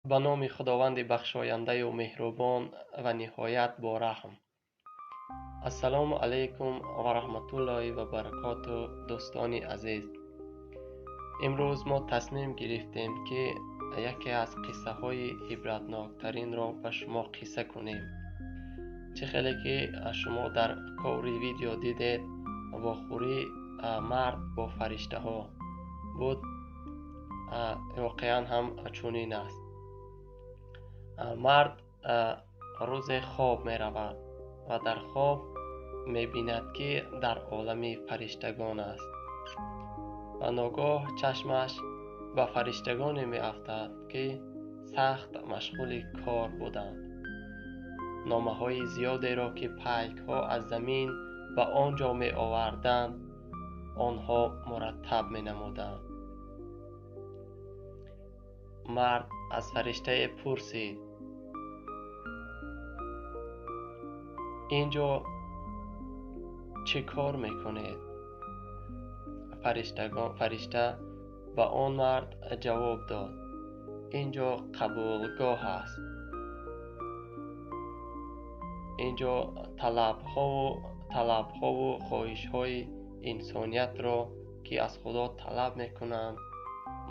Ба номи Худованди бахшояндаю меҳрубон ва ниҳоят бораҳм. Ассалому алайкум ва раҳматуллоҳи ва баракоту, дӯстони азиз. Имрӯз мо тасмим гирифтем, ки яке аз қиссаҳои ибратноктаринро ба шумо қисса кунем. Чӣ хеле ки шумо дар коври видео дидед, вохӯрии мард бо фариштаҳо буд. Воқеан ҳам чунин аст. Мард рӯзе хоб меравад ва дар хоб мебинад, ки дар олами фариштагон аст ва ногоҳ чашмаш ба фариштагоне меафтад, ки сахт машғули кор буданд. Номаҳои зиёдеро, ки пайкҳо аз замин ба он ҷо меоварданд, онҳо мураттаб менамуданд. Мард аз фариштае пурсид: ин ҷо чӣ кор мекунед? Фаришта ба он мард ҷавоб дод: ин ҷо қабулгоҳ аст. Ин ҷо талабҳову хоҳишҳои инсониятро, ки аз Худо талаб мекунанд,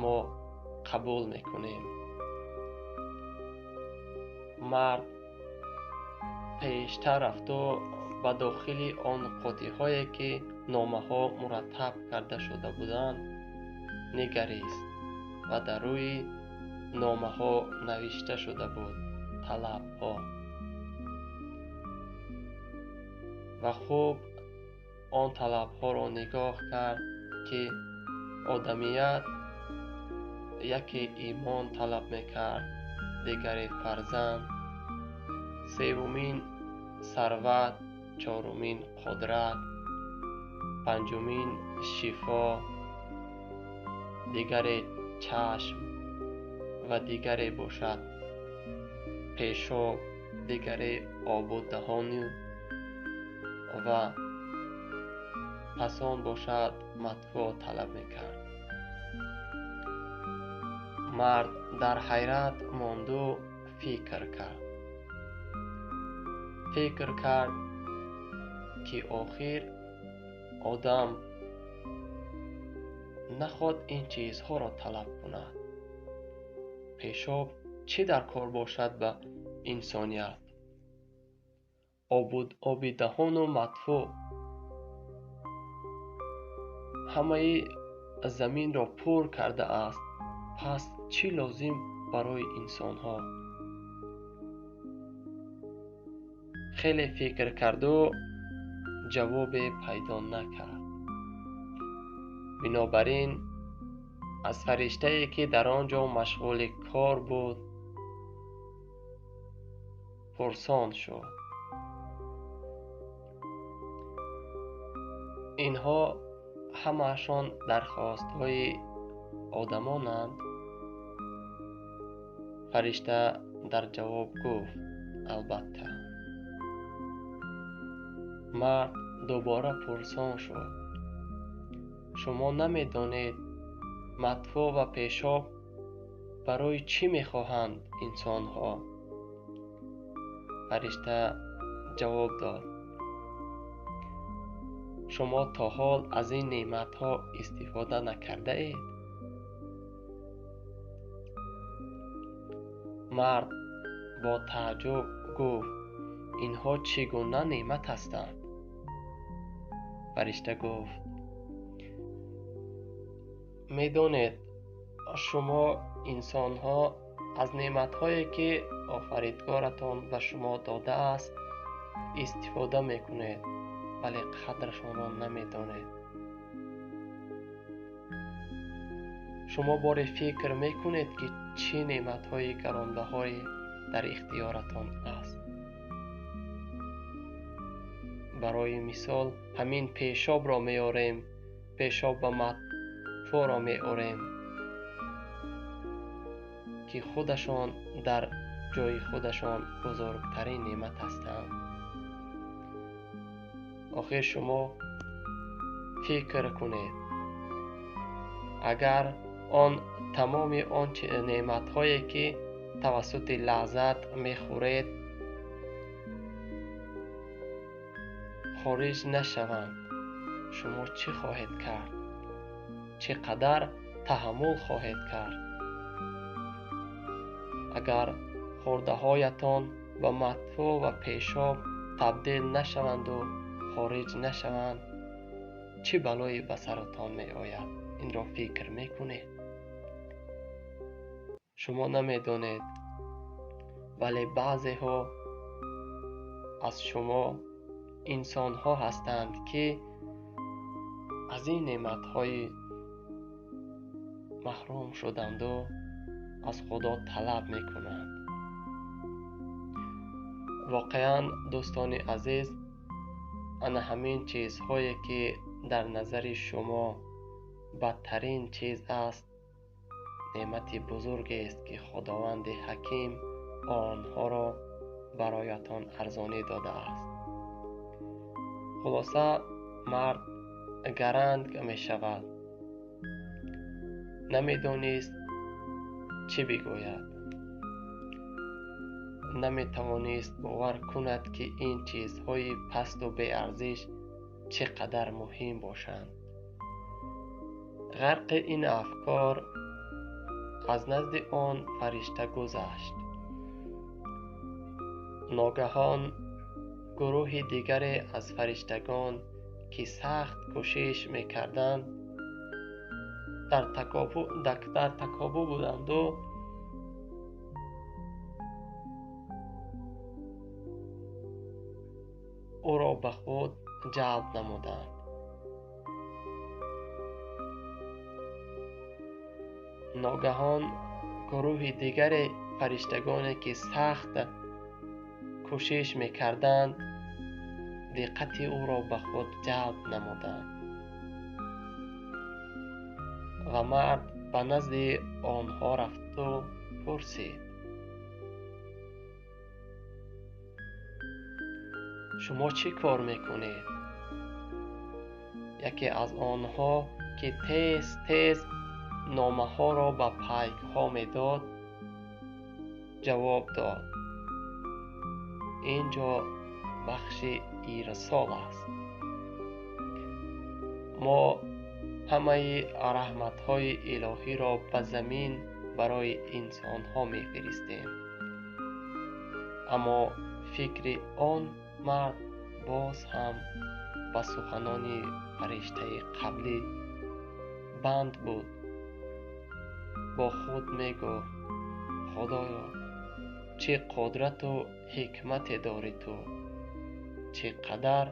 мо қабул мекунем. Мард пештар рафту ба дохили он қуттиҳое, ки номаҳо мураттаб карда шуда буданд, нигарист ва дар рӯи номаҳо навишта шуда буд талабҳо. Ва хуб он талабҳоро нигоҳ кард, ки одамият яке имон талаб мекард, дигаре фарзанд, севумин сарват, чорумин қудрат, панҷумин шифо, дигаре чашм ва дигаре бошад пешоб, дигаре обу даҳону ва пас он бошад матфӯъ талаб мекард. Мард дар ҳайрат монду фикр кард. Фикр кард, ки охир одам нахоҳад ин чизҳоро талаб кунад. Пешоб чӣ дар кор бошад ба инсоният? Оби даҳону матфӯъ ҳамаи заминро пур кардааст, пас чӣ лозим барои инсонҳо? Хеле фикр карду ҷавобе пайдо накард. Бинобар ин аз фариштае, ки дар он ҷо машғули кор буд, пурсон шуд: инҳо ҳамаашон дархостҳои одамонанд? Фаришта дар ҷавоб гуфт: албатта. Мард дубора пурсон шуд: шумо намедонед матфӯъ ва пешоб барои чӣ мехоҳанд инсонҳо? Фаришта ҷавоб дод: шумо то ҳол аз ин неъматҳо истифода накардаед? Мард бо тааҷҷуб гуфт: инҳо чӣ гуна неъмат ҳастанд? Фаришта гуфт: медонед, шумо инсонҳо аз неъматҳое, ки офаридгоратон ба шумо додааст, истифода мекунед, вале қадрашонро намедонед. Шумо боре фикр мекунед, ки чӣ неъматҳои гаронбаҳое дар ихтиёратон аст? Барои мисол, ҳамин пешобро меорем, пешоб ва матфӯъро меорем, ки худашон дар ҷои худашон бузургтарин неъмат ҳастанд. Охир шумо фикр кунед, агар он тамоми он неъматҳое, ки тавассути лаззат мехӯред хориҷ нашаванд, шумо чӣ хоҳед кард? Чӣ қадар таҳаммул хоҳед кард? Агар хӯрдаҳоятон ба мадфӯ ва пешоб табдил нашаванду хориҷ нашаванд, чӣ балое ба саратон меояд? Инро фикр мекунед? Шумо намедонед, вале баъзеҳо аз шумо инсонҳо ҳастанд, ки аз ин неъматҳои маҳрум шуданду аз Худо талаб мекунанд. Воқеан, дӯстони азиз, ана ҳамин чизҳое, ки дар назари шумо бадтарин чиз аст, неъмати бузургест, ки Худованди ҳаким онҳоро бароятон арзонӣ додааст. Хулоса, мард гаранг мешавад, намедонист чӣ бигӯяд, наметавонист бовар кунад, ки ин чизҳои пасту беарзиш чӣ қадар муҳим бошанд. Ғарқи ин афкор аз назди он фаришта гузашт. Ногаҳон гурӯҳи дигаре аз фариштагон, ки сахт кӯшиш мекарданд, дар такобу буданду ӯро ба худ ҷалб намуданд. Ногаҳон гурӯҳи дигаре фариштагоне, ки сахт кӯшиш мекарданд, диққати ӯро ба худ ҷалб намуданд ва мард ба назди онҳо рафту пурсид: шумо чӣ кор мекунед? Яке аз онҳо, ки тез тез номаҳоро ба пайкҳо медод, ҷавоб дод: ин ҷо бахши ирсол аст. Мо ҳамаи раҳматҳои илоҳиро ба замин барои инсонҳо мефиристем. Аммо фикри он мард боз ҳам ба суханони фариштаи қаблӣ банд буд. Бо худ мегуфт: Худоё, чӣ қудрату ҳикмате дорӣ ту, чӣ қадар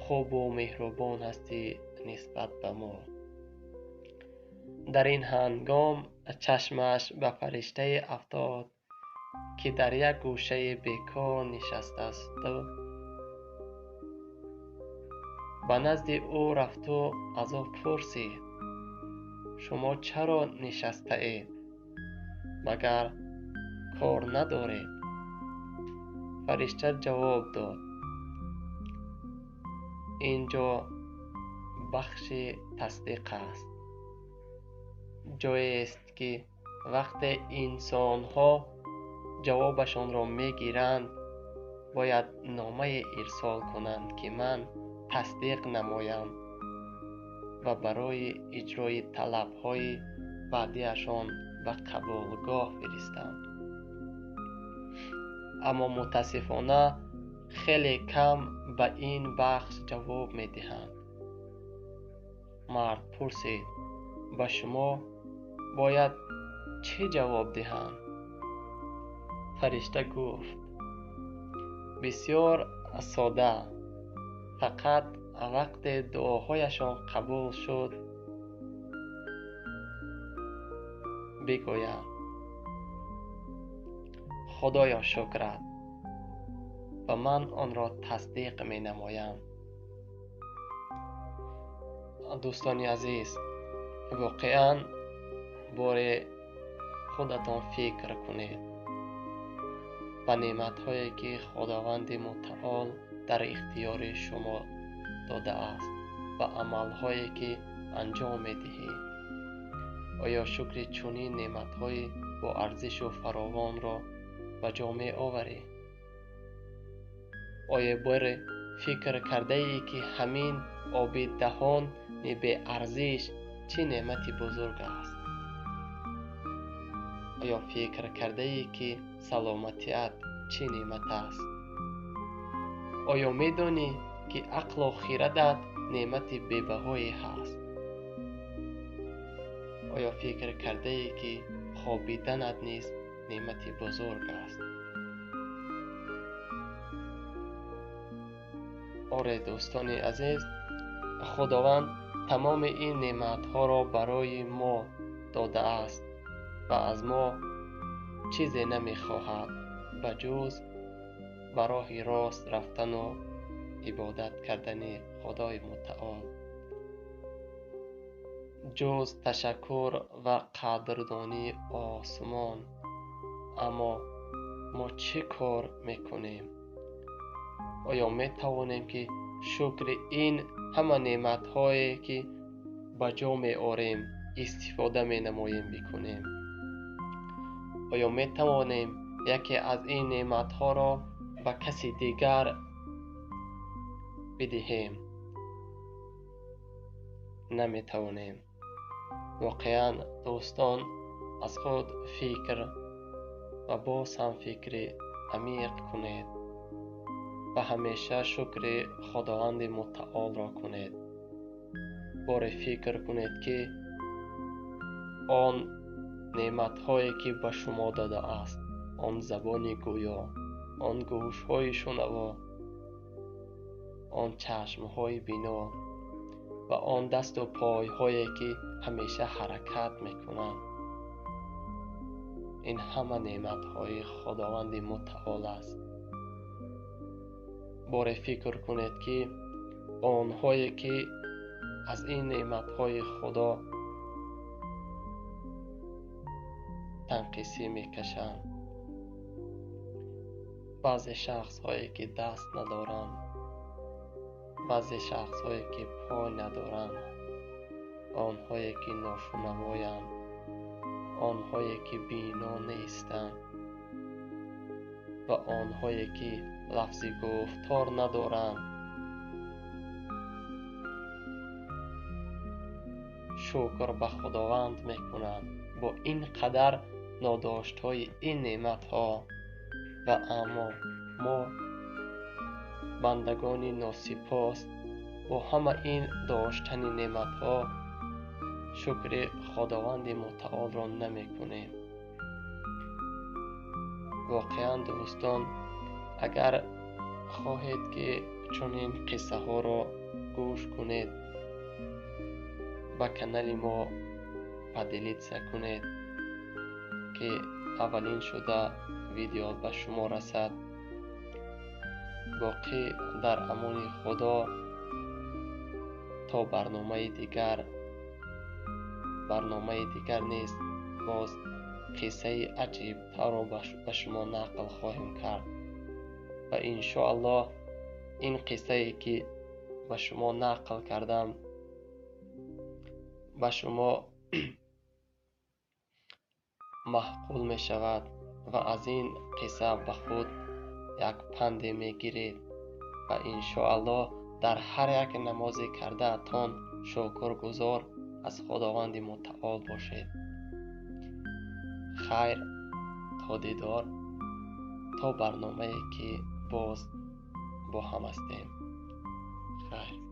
хубу меҳрубон ҳастӣ нисбат ба мо. Дар ин ҳангом чашмаш ба фариштае афтод, ки дар як гӯшаи бекор нишастаасту ба назди ӯ рафту аз ӯ пурсид: шумо чаро нишастаед? Магар кор надоред? Фаришта ҷавоб дод: ин ҷо бахши тасдиқ аст, ҷоест, ки вақте инсонҳо ҷавобашонро мегиранд, бояд номае ирсол кунанд, ки ман тасдиқ намоям ва барои иҷрои талабҳои баъдиашон ба қабулгоҳ фиристам. Аммо мутаассифона хеле кам ба ин бахш ҷавоб медиҳанд. Мард пурсид: ба шумо бояд чӣ ҷавоб диҳам? Фаришта гуфт: бисёр сода, фақат вақте дуоҳояшон қабул шуд бигӯянд: Худоё шукрат, ва ман онро тасдиқ менамоям. Дӯстони азиз, воқеан боре худатон фикр кунед ба неъматҳое, ки Худованди мутаол дар ихтиёри шумо додааст ва амалҳое, ки анҷом медиҳед. Оё шукри чунин неъматҳои бо арзишу фаровонро ба ҷо меоварӣ? Оё боре фикр кардаӣ, ки ҳамин оби даҳони беарзиш чӣ неъмати бузург аст? Оё фикр кардаӣ, ки саломатият чӣ неъмат аст? Оё медонӣ, ки ақлу хирадат неъмати бебаҳое ҳаст? Оё фикр кардаӣ, ки хобиданат низ неъмати бузург аст? Оре, дӯстони азиз, Худованд тамоми ин неъматҳоро барои мо додааст ва аз мо чизе намехоҳад ба ҷуз ба роҳи рост рафтану ибодат кардани Худои Мутаол. Ҷуз ташаккур ва қадрдонии осмон. Аммо мо чӣ кор мекунем? Оё метавонем, ки шукри ин ҳама неъматҳое, ки ба ҷо меорем, истифода менамоем, бикунем? Оё метавонем яке аз ин неъматҳоро ба каси дигар бидиҳем? Наметавонем. Воқеан, дӯстон, аз худ фикр ва боз ҳам фикри амиқ кунед ва ҳамеша шукри Худованди Мутаолро кунед. Боре фикр кунед, ки он неъматҳое, ки ба шумо додааст, он забони гӯё, он гӯшҳои шунаво, он чашмҳои бино ва он дасту пойҳое, ки ҳамеша ҳаракат мекунанд, ин ҳама неъматҳои Худованди Мутаол аст. Боре фикр кунед, ки онҳое, ки аз ин неъматҳои Худо танқисӣ мекашанд, баъзе шахсҳое, ки даст надоранд, баъзе шахсҳое, ки пой надоранд, онҳое, ки ношунавоянд, онҳое, ки бино нестанд ва онҳое, ки лафзи гуфтор надоранд, шукр ба Худованд мекунанд бо ин қадар нодоштҳои ин неъматҳо. Ва аммо мо бандагони носипос бо ҳама ин доштани неъматҳо шукри Худованди Мутаолро намекунем. Воқеан, дӯстон, агар хоҳед, ки чунин қиссаҳоро гӯш кунед, ба канали мо поделиться кунед, ки аввалин шуда видео ба шумо расад. Боқӣ дар амони Худо то барномаи дигар. Барномаи дигар нест, боз қиссаи аҷибтарро ба шумо нақл хоҳем кард ва иншоаллоҳ ин қиссае, ки ба шумо нақл кардам, ба шумо маъқул мешавад ва аз ин қисса ба худ як панде мегиред ва иншоаллоҳ дар ҳар як намозе кардаатон шукргузор аз Худованди Мутаол бошед. Хайр, то дидор, то барномае, ки боз бо ҳам ҳастем. Хайр.